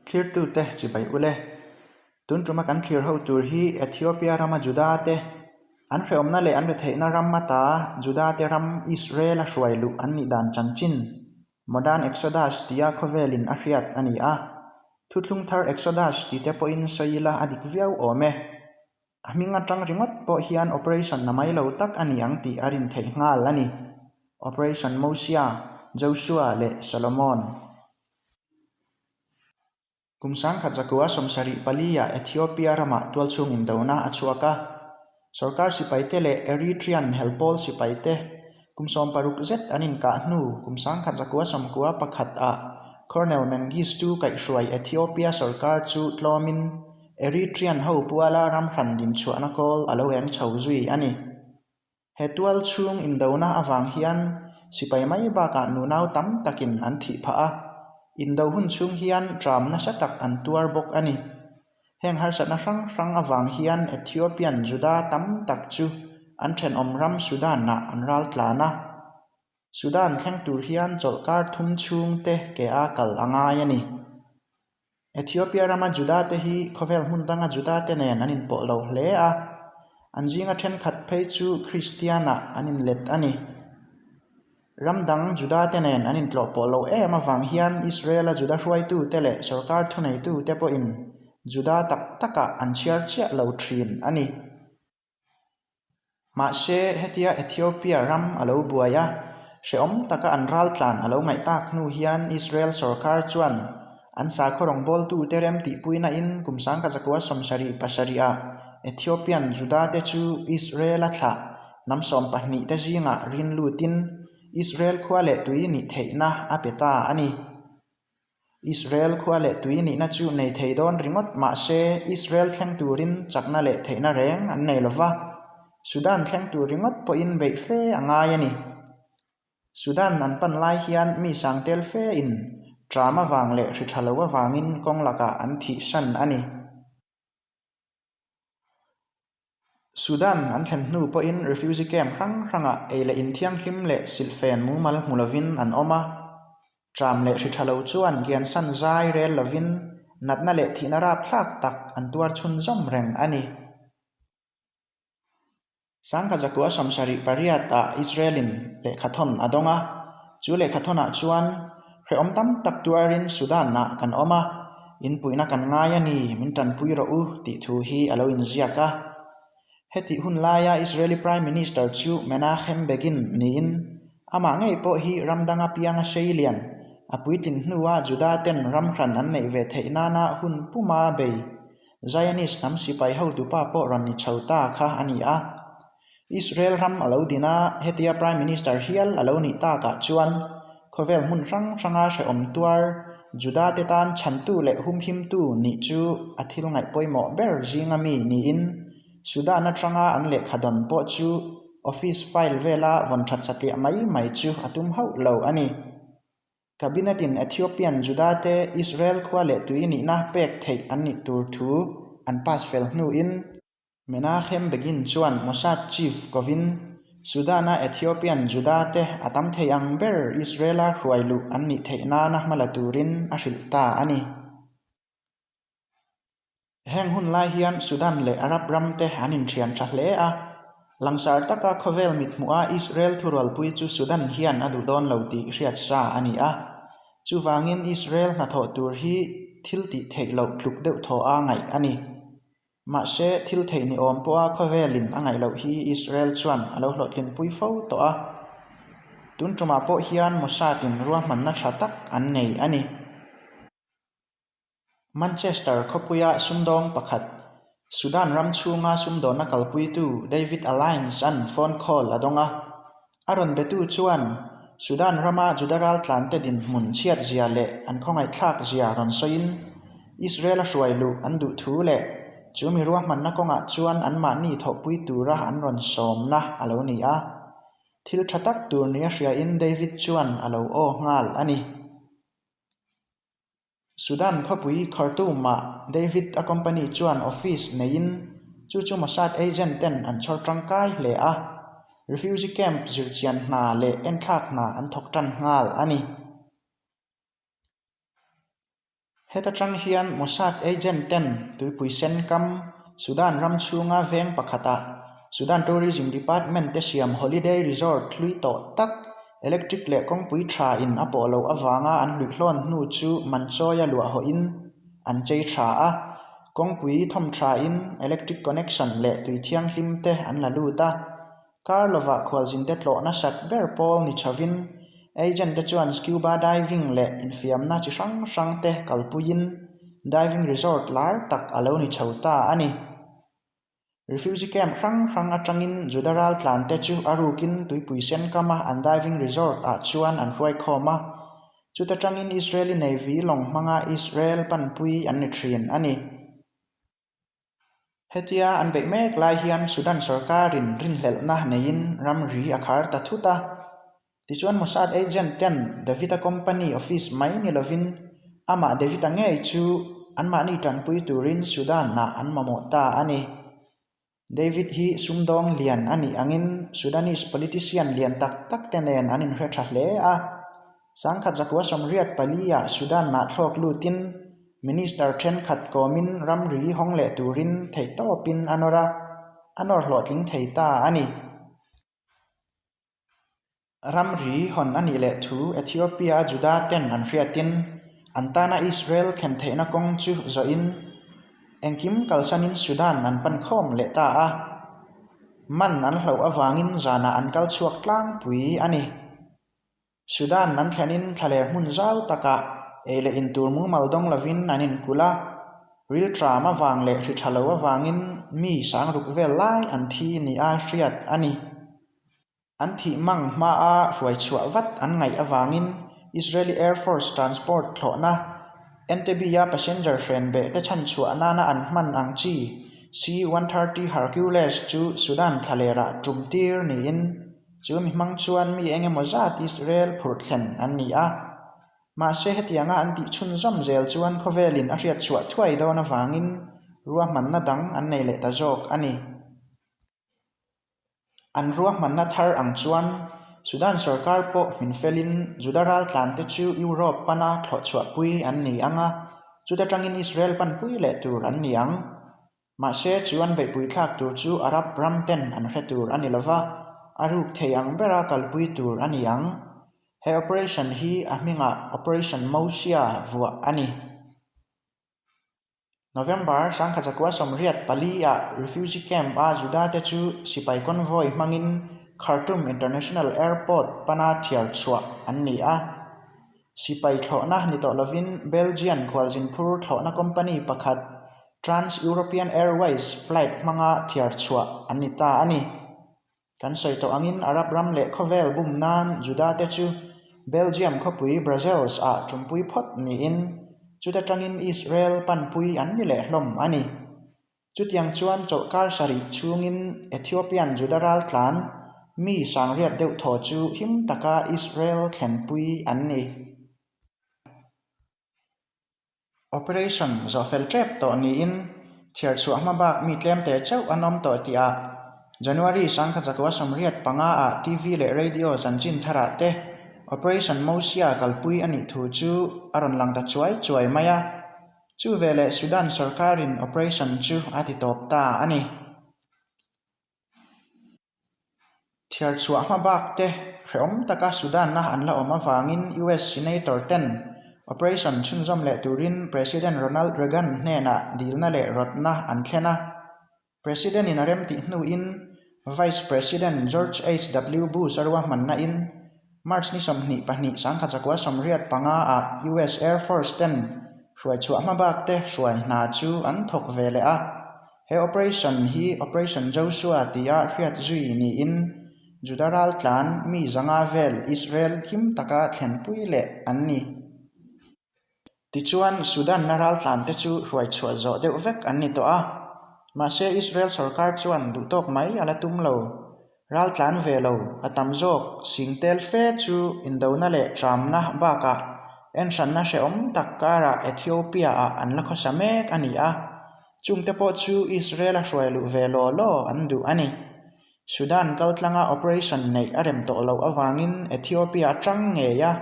Thlirtute chibai ule. Tun tuma kan thlir ho tur hi Ethiopia rama Juda te, an hrehawmna leh an retheihna ram ata Juda te ram Israel a hruai luh an nih dan chanchin, Modern Exodus tia khawvelin a hriat a ni a. Thuthlung thar Exodus tite pawhin sawi ila a dik viau awm e. A hming atang ringawt pawh hian operation na mai lo tak a ni ang tih a rin theih nghal a ni. Operation Mosia, Joshua leh Solomon. Kum sangkhat zakua 74 ah Ethiopia ramah tualchhung indona a chhuak a. Sorkar sipaite leh Eritrean helpawl sipaite kum 60 zet an inkah hnu kum 1991 ah Colonel Mengistu kaihhruai Ethiopia sorkar chu tlawmin Eritrean ho puala ram hran dinchhuahna kawl a lo eng chho zui a ni. He tual chhung indona avang hian sipai mai bakah nunau tam takin an thih phah a, indo hun chhung hian tram nasa tak an tuar bawk a ni. Heng harsatna hrang hrang avang hian Ethiopian Juda tam tak chu an thenawm ram Sudan-ah an ral tlan a. Sudan thleng tur hian chawlhkar thum chhung te ke a kal a ngai a ni. Ethiopia rama Juda te hi khawvel hmun danga Juda te nen an inpawh lo hle a, an zinga thenkhat phei chu Kristian-ah an inlet a ni. Ram dang Juda te nen an intlawhpawh lo em avang hian Israel-a Juda hruaitute leh sorkar thuneitute pawhin Juda tak takah an chhiar chiah lo thin a ni. Mahse, hetia Ethiopia ram a lo buai a, hrehawm taka an raltlan a lo ngaih tak hnu hian Israel sorkar chuan an sakhaw rawngbawltute rem tihpuinain kum 1977 ah Ethiopian Juda-te chu Israel-a thlah hnam 12 te zingah rin lutin Israel khua leh tui nih theihna a pe ta a ni. Israel khua leh tui nihna chu nei thei dawn ringawt mah se Israel thleng turin chakna leh theihna reng an nei lo va, Sudan thleng tur ringawt pawhin beih fe a ngai a ni. Sudan an pan lai hian mi sang tel fe in tram avang leh hri tha lo avangin kawng lakah an thihsan a ni. Sudan an thlen hnu pawhin refugee camp hrang hrangah ei leh inthianghlim leh silhfen mumal hmu lovin an awm a. Tram leh hri tha lo chuan Giansan zai rel lovin natna leh thihna rapthlak tak an tuar chhunzawm reng a ni. Sangha zakua 78 ah Israel-in lehkhathawn a dawng a, chu lehkhathawnah chuan hrehawm tam tak tuarin Sudan-ah kan awm a, inpuihna kan ngai a ni, min tanpui rawh u tih thu hi a lo inziak a. Hetih hun laia Israeli Prime Minister chu Menachem Begin niin amah ngei pawh hi ram danga pianga sei lian, a puitlin hnua Juda ten ram hran an neih ve theih nana hun puma bei Zionist hnam sipai hotupa pawh rawn ni chho ta kha a ni a. Israel ram a lo din a, hetia Prime Minister hial a lo nih takah chuan khawvel hmun hrang hranga hrehawm tuar Juda te tan chhantu leh humhimtu nih chu a thil ngaih pawimawh ber zinga mi niin Sudan atanga an lehkha dawn pawh chu office file vela vawn that satliah mai mai chu a tum hauh lo a ni. Cabinet in Ethiopian Juda te Israel khua leh tui nihna pek theih an nih tur thu an pass fel hnuin, Menachem Begin chuan Mossad chief kovin Sudan-a Ethiopian Juda te a tam thei ang ber Israel-a hruai luh an nih theih nana hma la turin a hrilh ta a ni. Heng hun lai hian Sudan leh Arab ram te an inthian tha hle a, langsar taka khawvel mithmuha Israel thurualpui chu Sudan hian a duh dawn lo tih hriat sa a ni a. Chuvangin Israel hnathawh tur hi thil tih theih loh tluk deuh thaw a ngaih a ni. Mahse, thil theih ni awm pawha khawvelin a ngaih loh hi Israel chuan a lo hlawhtlinpui fo tawh a. Tun tumah pawh hian Mossad-in ruahmanna tha tak an nei a ni. Manchester khawpuia sumdawng pakhat, Sudan ram chhunga sumdawnna kalpuitu David Alliance-a'n phone call a dawng a. A rawn betu chuan Sudan rama Juda raltlante dinhmun chhiatzia leh an khawngaihthlak zia rawn sawiin, Israel a hruai luh an duh thu leh chu mi ruahmanna kawngah chuan anmahni thawhpui tura an rawn sawmna a lo ni a. Thil tha tak tur nia hriain David chuan a lo aw nghal a ni. Sudan khawpui Khartoum-ah David a company chuan office neiin chu chu Mossad agent ten an chhawr tangkai hle a, refugee camp zirchian hna leh enthlak hna an thawk tan nghal a ni. Heta tang hian Mossad agent ten tuipui sen kam Sudan ram chhunga veng pakhatah Sudan Tourism Department te siam holiday resort hlui tawh tak electric leh kawngpui tha in a pawh loh avanga an hluihlawn hnu chu man chawia luah hawhin an chei tha a, kawngpui thawm tha in electric connection leh tui thianghlim te an la lut a. Kar lovah khualzinte tlawh nasat ber pawl ni chhovin agent te chuan scuba diving leh infiamna chi hrang hrang te kalpuiin diving resort lar tak a lo ni chho ta a ni. Refugee camp hrang hrang atangin Juda raltlan te chu a rukin tuipui sen kama an diving resort ah chuan an hruaikhawm a, chuta tangin Israeli Navy lawng hmanga Israel panpui an ni thin a ni. Hetia an beih mek lai hian Sudan sorkarin rinhlelhna neiin ramri a khar ta thut a. Tichuan Mossad agent ten David-a company office mai ni lovin amah David-a ngei chu anmahni tanpui turin Sudan-ah an mamawh ta a ni. David hi sumdawng lian a nih angin Sudanese politician lian tak tak te nen an inhre tha hle a. Sangkhat zakua 84 ah Sudan-ah thlawk lutin Minister thenkhat kawmin ramri hawng leh turin theihtawpin a nawr a, a nawr hlawhtling thei ta a ni. Ramri hawn a nih leh thu Ethiopia Juda ten an hriatin an tana Israel thlen theihna kawng chu zawhin engkim kalsanin Sudan an pan khawm leh ta a. Man an hlauh avangin zanah an kal chhuak tlangpui a ni. Sudan an thlenin thlaler hmun zau takah ei leh in tur mumal dawng lovin an inkulh a, rilṭam avang leh hri ṭha lo avangin mi sangruk vel lai an thi nia hriat a ni. An thih mang hmaa hruai chhuah vat an ngaih avangin Israeli Air Force transport thlawhna Entebbe-a passenger hren beh te chhan chhuah nana an hman ang chi C-130 Hercules chu Sudan thlalerah tum tir niin Chu mi hmang chuan mi eng emaw zat Israel phurh thlen an ni a. Mahse hetianga an tih chhunzawm zel chuan khawvelin a hriat chhuah thuai dawn avangin ruahmanna dang an nei leh ta zawk a ni. An ruahmanna thar ang chuan Sudan sorkar pawh hmin felin Juda raltlante chu Europe pana thlawh chhuahpui an ni ang a, chuta tangin Israel panpui leh tur an ni ang. Mahse, chu an beihpui thlak tur chu Arab ram ten an hre tur a ni lo va, a ruk thei ang bera kalpui tur a ni ang. He operation hi a hmingah Operation Mosia vuah a ni. November 1984 ah refugee camp a Juda te chu sipai convoy hmangin Khartoum International Airport pana thiar chhuah an ni a. Sipai thlawhna ni tawh lovin Belgian khualzin phur thlawhna company pakhat Trans European Airways flight hmanga thiar chhuah an ni ta a ni. Kan sawi tawh angin Arab ram leh khawvel bum nan Juda te chu Belgium khawpui Brussels ah ṭumpui phawt niin chuta tangin Israel panpui an ni leh hlawm a ni. Chutiang chuan chawlhkar sarih chhungin Ethiopian Juda raltlan mi sangriat deuh thaw chu him taka Israel thlenpui an ni. Operation zawh fel tep tawh niin thiar chhuah hma bak mi tlem teh chauh an awm tawh tih ah January 1985 ah TV leh Radio chanchin tharah te Operation Mosia kalpui a nih thu chu a rawn lang ta chuai chuai mai a. Chu veleh Sudan sorkarin operation chu a ti tawp ta a ni. Thiar chhuah hma bak te hrehawm taka Sudan-a an la awm avangin US Senator ten operation chhunzawm leh turin President Ronald Reagan hnenah dilna leh rawtna an thlen a. President-in a remtih hnuin Vice President George HW Bush a ruahmanna in March ni 22 1985 ah US Air Force ten hruai chhuah hma bak te hruai hna chu an thawk ve leh a. He operation hi Operation Joshua tia hriat zui niin Juda raltlan mi zanga vel Israel him taka thlenpui leh an ni. Tichuan, Sudan-na raltlante chu hruai chhuah zawh deuh vek an ni tawh a. Mahse, Israel sorkar chuan duhtawk mai a la tum lo. Raltlan ve lo, a tam zawk sing tel fe chu indona leh tramna bakah enhranna hrehawm tak karah Ethiopia-ah an la khawsa mek a ni a. Chungte pawh chu Israel-a hruai luh ve law law an duh a ni. Sudan kaltlanga operation neih a rem tawh loh avangin Ethiopia atang ngei a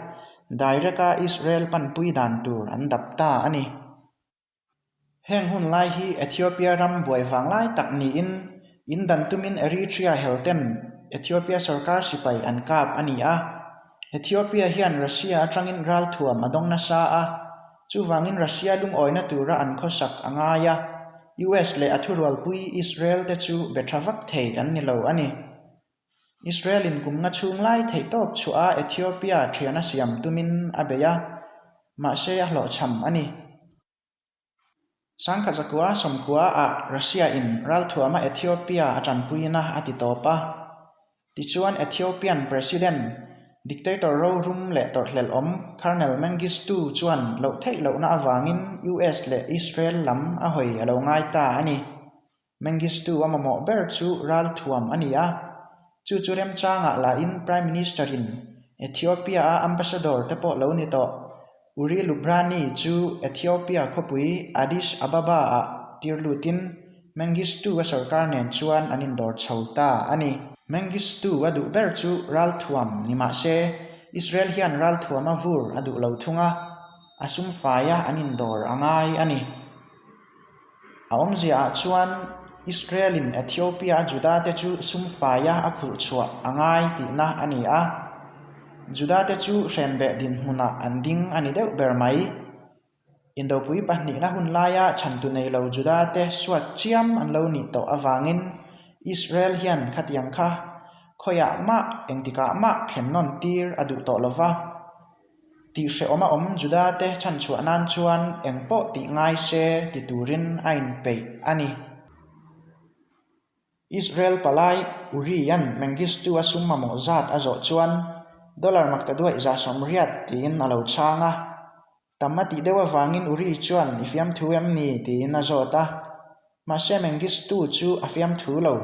direct-a Israel panpui dan tur an dap ta a ni. Heng hun lai hi Ethiopia ram buai vang lai tak niin in dan tumin Eritrea helten Ethiopia sorkar sipai an kap a ni a. Ethiopia hian Russia atangin ralthuam a dawng nasa a, chuvangin Russia lungawina tura an khawsak a ngai a, US leh a thurualpui Israel te chu be tha vak thei an ni lo a ni. Israel-in kum nga chhung lai theihtawp chhuah a Ethiopia thiana siam tumin a bei a, mahse a hlawhchham a ni. Sangkhat zakua sawmkua ah Russia in ralthuama Ethiopia a tanpuina a ti tawp a. Tichuan Ethiopian President, dictator rorum leh tawrhhlelh awm Colonel Mengistu chuan loh theih lohna avangin US leh Israel lam a hawi a lo ngai ta a ni. Mengistu a mamawh ber chu ralthuam a ni a, chu chu remchangah lahin Prime Minister-in Ethiopia-a ambassador te pawh lo ni tawh Uri Lubrani chu Ethiopia khawpui Addis Ababa-ah tir lutin Mengistu-a sorkar nen chuan an indawr chho ta a ni. Mengistu a duh ber chu ralthuam ni mah se, Israel hian ralthuama vur a duh lo thung a, a sum faia an indawr a ngai a ni. A awmziaah chuan Israel-in Ethiopia-a Juda-te chu sum faia a khulh chhuah a ngai tihna a ni a. Juda-te chu hrenbeh dinhmunah an ding a ni deuh ber mai. Indopui pahnihna hun laia chhantu nei lo Juda-te suat chiam an lo nih tawh avangin Israel hian khatiang kha khawiah mah engtikah mah thlen nawn tir a duh tawh lo va. Tih hrehawm a awm Juda-te chhanchhuah nan chuan eng pawh tih ngai se ti turin a inpeih a ni. Israel palai Uri-a'n Mengistu a sum mamawh zat a zawh chuan dollar maktaduaih 180 tiin a lo chhang a. Tam a tih deuh avangin Uri chuan i fiamthu em ni tiin a zawt a. Mahse Mengistu chu a fiamthu lo.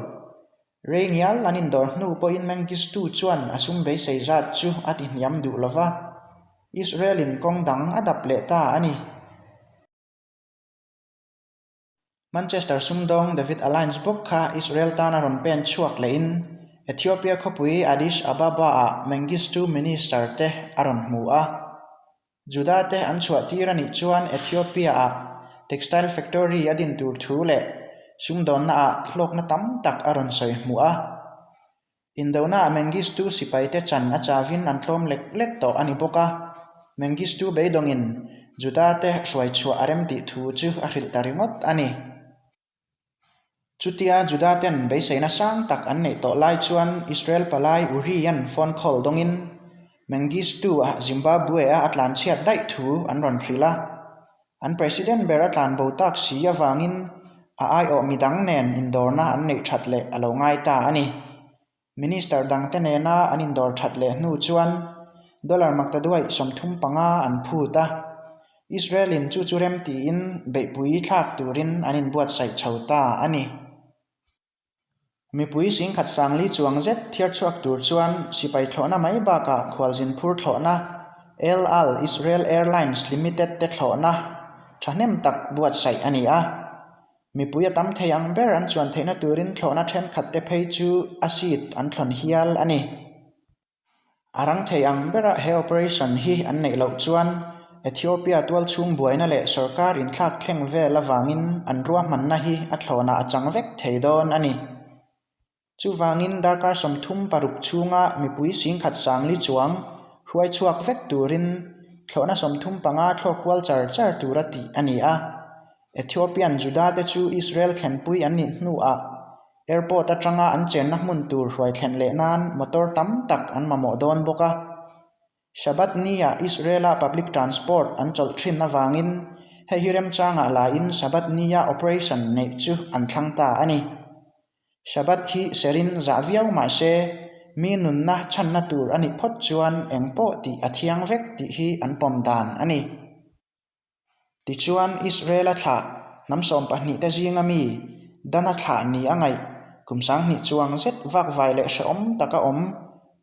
Rei ngial an indawr hnu pawhin Mengistu chuan a sum beisei zat chu a ti hniam duh lo va, Israel-in kawng dang a dap leh ta a ni. Manchester sumdawng David Alliance bawk kha Israel tana rawn pen chhuak lehin Ethiopia khawpui Addis Ababa-ah Mengistu Minister te a rawn hmu a. Juda te an chhuah tir a nih chuan Ethiopia-ah textile factory a din tur thu leh sumdawnnaah hlawkna tam tak a rawn sawi hmuh a. Indonaah Mengistu sipaite chan a chavin an tlawm lek lek tawh a ni bawk a. Mengistu beidawngin Juda te hruai chhuah a remtih thu chu a hrilh ta ringawt a ni. Chutia Juda ten beiseina sang tak an neih tawh lai chuan Israel palai Uri-a'n phone call dawngin Mengistu-a Zimbabwe-a a tlanchhiat daih thu an rawn hrilh a. An president ber a tlan bo tak si avangin a aiawh midang nen indawrna an neih that leh a lo ngai ta a ni. Minister dangte nena an indawr that leh hnu chuan dollar maktaduaih 35 an phut a, Israel-in chu chu rem tiin beihpui thlak turin an inbuatsaih chho ta a ni. Mipui singkhat sangli chuang zet thiar chhuak tur chuan sipai thlawhna mai bakah khualzin phur thlawhna El Al Israel Airlines Limited te thlawhna thahnem tak buatsaih a ni a. Mipui a tam thei ang ber an chuan theihna turin thlawhna thenkhat te phei chu a seat an thlawn hial a ni. A rang thei ang bera he operation hi an neih loh chuan Ethiopia tualchhung buaina leh sorkar inthlak thleng vel avangin an ruahmanna hi a thlawnah a chang vek thei dawn a ni. Chuvangin darkar 36 chhunga mipui singkhat sangli chuang hruai chhuak vek turin thlawhna 35 thlawk kual char char tura tih a ni a. Ethiopian Juda te chu Israel thlenpui an nih hnuah airport atanga an chenna hmun tur hruai thlen leh nan motor tam tak an mamawh dawn bawk a. Shabbat ni-ah Israel-a public transport an chawlh thin avangin hei hi remchangah lain Shabbat ni-a operation neih chu an thlang ta a ni. Shabbat hi serin zah viau mah se, mi nunna chhanna tur a nih phawt chuan eng pawh tih a thiang vek tih hi an pawm dan a ni. Tichuan, Israel-a thlah hnam 12 te zinga mi Dana thlah ni a ngaih kum 2000 chuang zet vakvai leh hrehawm taka awm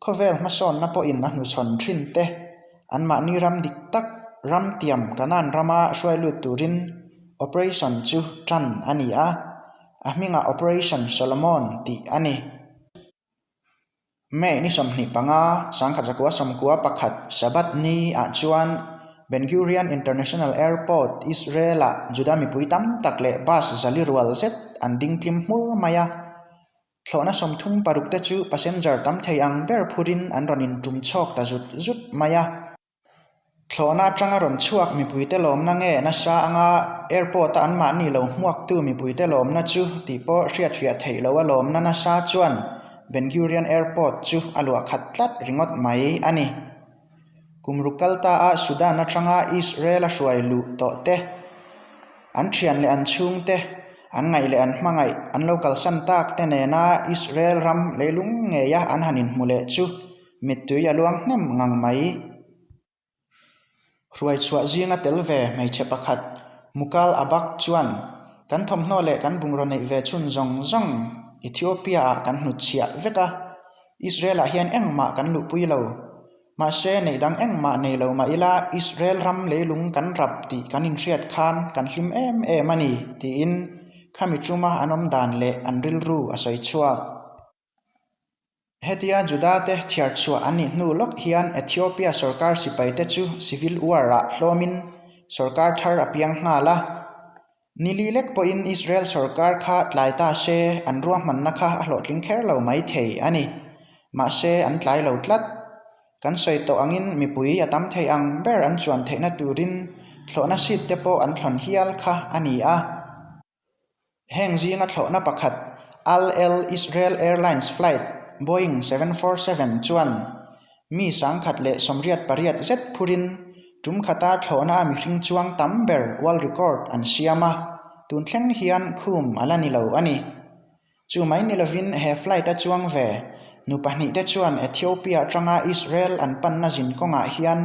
khawvel hmasawnna pawhin a hnuchhawn thin te, anmahni ram dik tak ram tiam Kanaan rama hruai lut turin operation chu tan a ni a. A hmingah Operation Solomon tih a ni. May ni 25, 1991 Sabbath ni ah chuan Ben Gurion International Airport, Israel-ah Juda mipui tam tak leh bus zali rual zet an ding tlim hmur mai a. Thlawhna 36 te chu passenger tam thei ang ber phurin an rawn intum chhawk ta zut zut mai a. Thlawhna atanga rawn chhuak mipuite lawmna nge nasa anga airport-a anmahni lo hmuaktu mipuite lawmna chu tih pawh hriatfiah theih loha lawmna nasa chuan Ben Gurion Airport chu a luah khat tlat ringawt mai a ni. Kum ruk kal ta a Sudan atanga Israel a hruai luh tawh te, an thian leh an chhungte, an ngaih leh an hmangaih an lo kalsan tak te nena Israel ram leilung ngeia an han inhmu leh chu Mittui a luang hnem ngang mai. Hruai chhuah zinga tel ve hmeichhe pakhat Mukal Abak chuan kan thawmhnaw leh kan bungraw neih ve chhun zawng zawng Ethiopia ah kan hnutchhiah vek a, Israel ah hian engmah kan luhpui lo. Mahse neih dang engmah nei lo mah ila Israel ram leilung kan rap tih kan inhriat khan kan hlim em em a ni tiin khami tuma an awm dan leh an rilru a sawi chhuak. Hetia Juda-te thiar chhuah an nih hnu lawk hian Ethiopia sorkar sipaite chu civil war-ah hlawmin sorkar thar a piang nghal a. Nili lek pawhin Israel sorkar kha tlai ta se an ruahmanna kha a hlawhtling kher lo mai thei a ni. Mahse an tlai lo tlat. Kan sawi tawh angin mipui a tam thei ang ber an chuan theihna turin thlawhna seat te pawh an thlawn hial kha a ni a. Heng zinga thlawhna pakhat Al El Israel Airlines flight Boeing 747 chuan mi 1088 zet phurin tum khata thlawhna a mihring chuang tam ber world record an siam a, tun thleng hian khum a la ni lo a ni. Chu mai ni lovin he flight a chuang ve nu pahnihte chuan Ethiopia atanga Israel an panna zin kawngah hian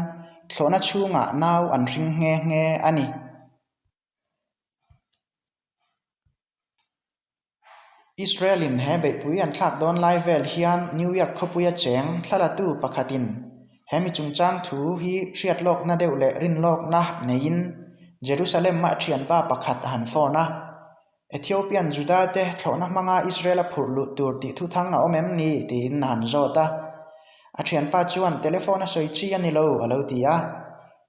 thlawhna chhungah nau an hring nghe nghe a ni. Israel-in he beihpui an thlak dawn lai vel hian New York khawpuia cheng thlalatu pakhatin he mi chungchang thu hi hriat lawkna deuh leh rin lawkna neiin Jerusalem-a a thianpa pakhat a han phone a. Ethiopian Juda-te thlawhna hmanga Israel-a phurh luh tur tih thuthang a awm em ni? tiin a han zawt a. A thianpa chuan telephone a sawi chi a ni lo a lo ti a.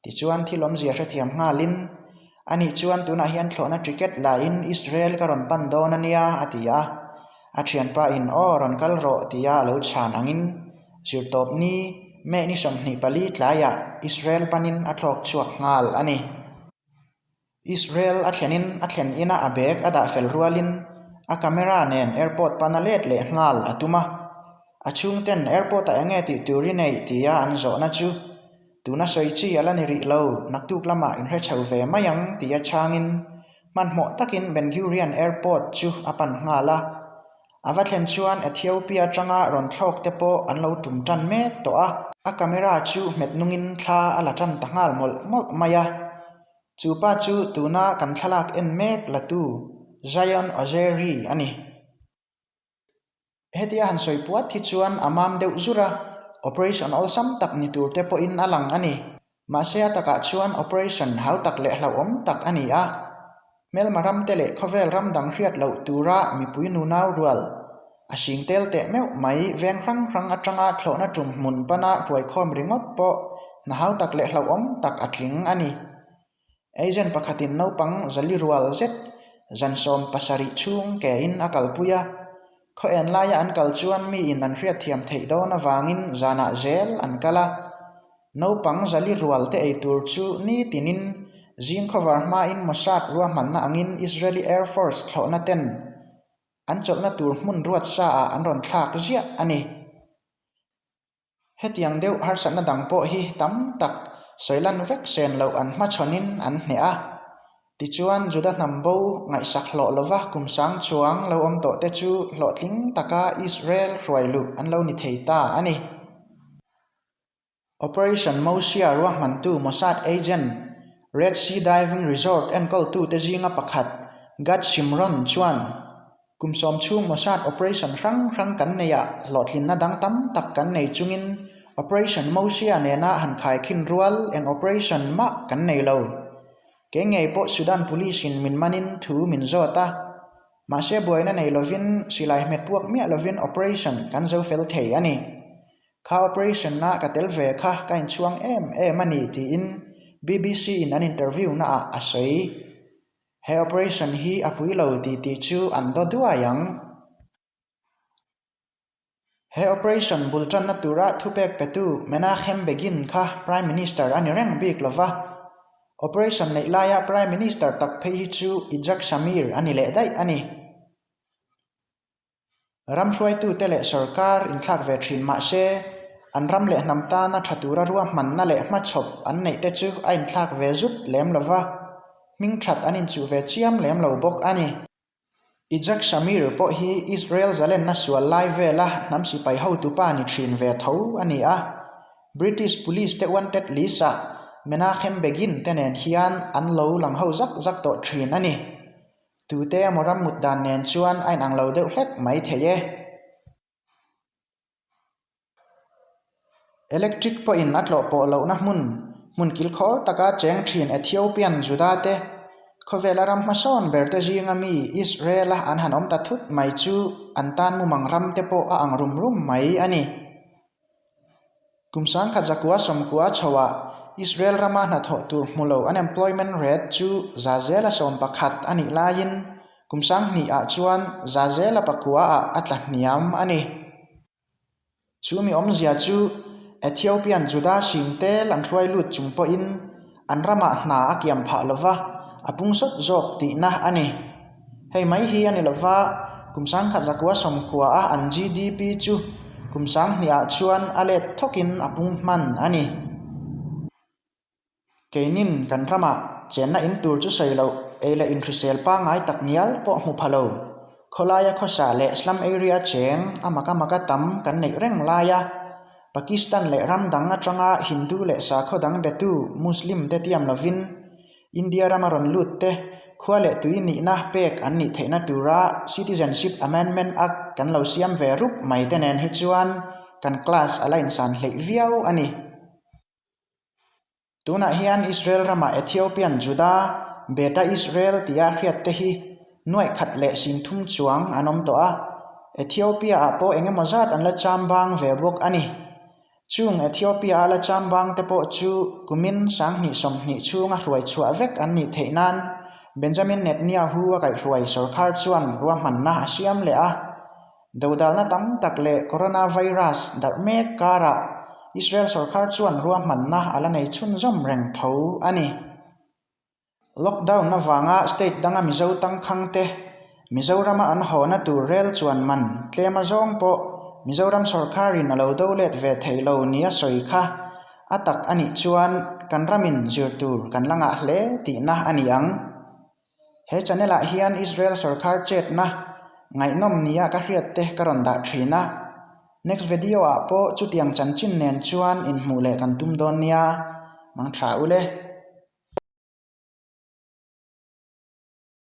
Tichuan thil awmzia hrethiam nghalin, Ani chuan tunah hian thlawhna ticket lain Israel ka rawn pan dawn a nia, a ti a. A thianpa in aw rawn kal rawh tia a lo chhan angin zirtawp ni May ni 24 tlaiah Israel panin a thlawk chhuak nghal a ni. Israel a thlenin a thlen ina a bag a dah fel rualin a camera nen airport pana let leh nghal a tum a. A chhungten airport ah enge tih tur i neih tia an zawhna chu Tuna sawi chi a la ni rih lo, naktuk lamah inhre chho ve mai ang tia chhangin hmanhmawh takin Ben Gurion Airport chu a pan nghal a. A va thlen chuan Ethiopia atanga rawn thlawk te pawh an lo tum tan mek tawh a. A camera chu hmet nungin thla a la tan ta nghal mawlh mawlh mai a. Chu pa chu tuna kan thlalak en mek latu Zion Ozeri a ni. Hetia han sawi puat hi chuan a mam deuh zur a, operation awlsam tak ni tur te pawhin a lang a ni. Mahse a takah chuan operation hau tak leh hlauhawm tak a ni a. Hmelma ram te leh khawvel ram dang hriat loh tura mipui nunau rual a sing tel teh meuh mai veng hrang hrang atanga thlawhna tum hmun pana hruaikhawm ringawt pawh hna hau tak leh hlauhawm tak a tling a ni. Agent pakhatin naupang zali rual zet zan 70 chhung kein a kalpui a, khaw en laia an kal chuan miin an hriatthiam theih dawn avangin zanah zel an kal a. Naupang zali rual te ei tur chu nitinin zing khawvar hmain Mossad ruahmanna angin Israeli Air Force thlawhna ten an chawlhna tur hmun ruat sa ah an rawn thlak ziah a ni. Hetiang deuh harsatna dang pawh hi tam tak sawilan vek sen loh an hmachhawnin an hneh a. Tichuan, Juda hnam bo ngaihsak hlawh lova kum sang chuang lo awm tawh te chu hlawhtling taka Israel hruai luh an lo ni thei ta a ni. Operation Mosia ruahmantu Mossad agent, Red Sea Diving Resort enkawltute zinga pakhat Gad Shimron chuan, Kum sawm chhung Mossad operation hrang hrang kan nei a, hlawhtlinna dang tam tak kan nei chungin Operation Mosia nena han khaikhin rual eng operation mah kan nei lo. Kei ngei pawh Sudan Police in min manin thu min zawt a, mahse buaina nei lovin silai hmet puak miah lovin operation kan zo fel thei a ni. Kha operation-a ka tel ve kha ka inchhuang em em a ni tiin. BBC in an interview naah a sawi. He operation hi a pui lo ti tih chu an daw duai ang. He operation bul tanna tura thupek petu Menachem Begin kha Prime Minister a ni reng bik lo va. Operation neih laia Prime Minister tak phei hi chu Yitzhak Shamir a ni leh daih a ni. Ram hruaitute leh sorkar inthlak ve thin mah se, an ram leh hnam tana tha tura ruahmanna leh hmachhawp an neih te chu a inthlak ve zut lem lo va, hming that an inchuh ve chiam lem lo bawk a ni. Yitzhak Shamir pawh hi Israel zalenna sual lai vela hnam sipai hotupa ni thin ve tho a ni a, British Police te wanted list-ah Menachem Begin te nen hian an lo lang ho zak zak tawh thin a ni. Tute emaw ram mut dan nen chuan a inang lo deuh hlek mai thei e. Electric pawhin a tlawh pawh lohna hmun, hmun kilkhawr taka cheng thin Ethiopian Juda te, khawvela ram hmasawn ber te zinga mi Israel-a an han awm ta thut mai chu an tan mumang ram te pawh a ang rum rum mai a ni. Kum sangkhat zakua sawmkua chhoah Israel rama hnathawh tur hmu lo unemployment rate chu za zela 11 a nih laiin kum sanghnih ah chuan za zela pakua ah a tla hniam a ni. Chu mi awmzia chu Ethiopian Juda hring tel an hruai lut chung pawhin an ramah hna a kiam phah lova, a pung sawt zawk tihna a ni. Hei mai hi a ni lova, kum sangkhat zakua sawmkua a an GDP chu kum sanghnih ah chuan a let thawkin a pung hman a ni. Keinin kan ramah chenna in tur chu sawi loh ei leh inhrisel pangngai tak ngial pawh hmu pha lo. Khawlaia khawsa leh slum area cheng a maka maka tam kan neih reng laia Pakistan leh ram dang atanga Hindu leh sakhaw dang betu Muslim te tiam lovin India rama rawn lut te khua leh tui nihna pek an nih theihna tura Citizenship Amendment Act kan lo siam ve rup mai te nen hi chuan kan class a la insan hleih viau a ni. Tunah hian Israel ramah Ethiopian Juda, Beta Israel tia hriat te hi nuaih khat leh sin thum chuang an awm tawh a, Ethiopia-ah pawh eng emaw zat an la cham bang ve bawk a ni. Chung Ethiopia-a la cham bang te pawh chu kumin sanghnih 20 chhunga hruai chhuah vek an nih theih nan Benjamin Netanyahu a kaihhruai sorkar chuan ruahmanna a siam leh a. Dodalna tam tak leh coronavirus darh mek karah Israel sorkar chuan ruahmanna a la nei chhunzawm reng tho a ni. Lockdown avanga state danga Mizo tangkhang te Mizorama an hawna tur rel chuan man tlem a zawng pawh Mizoram sorkarin a lo do let ve thei lo nia sawi kha a tak a nih chuan kan ramin zir tur kan la ngah hle tihna a ni ang. He channel ah hian Israel sorkar chetna ngaihnawm nia ka hriat te ka rawn dah thin a. Next video ah pawh chutiang chanchin nen chuan inhmuh leh kan tum dawn nia. Mang tha ule.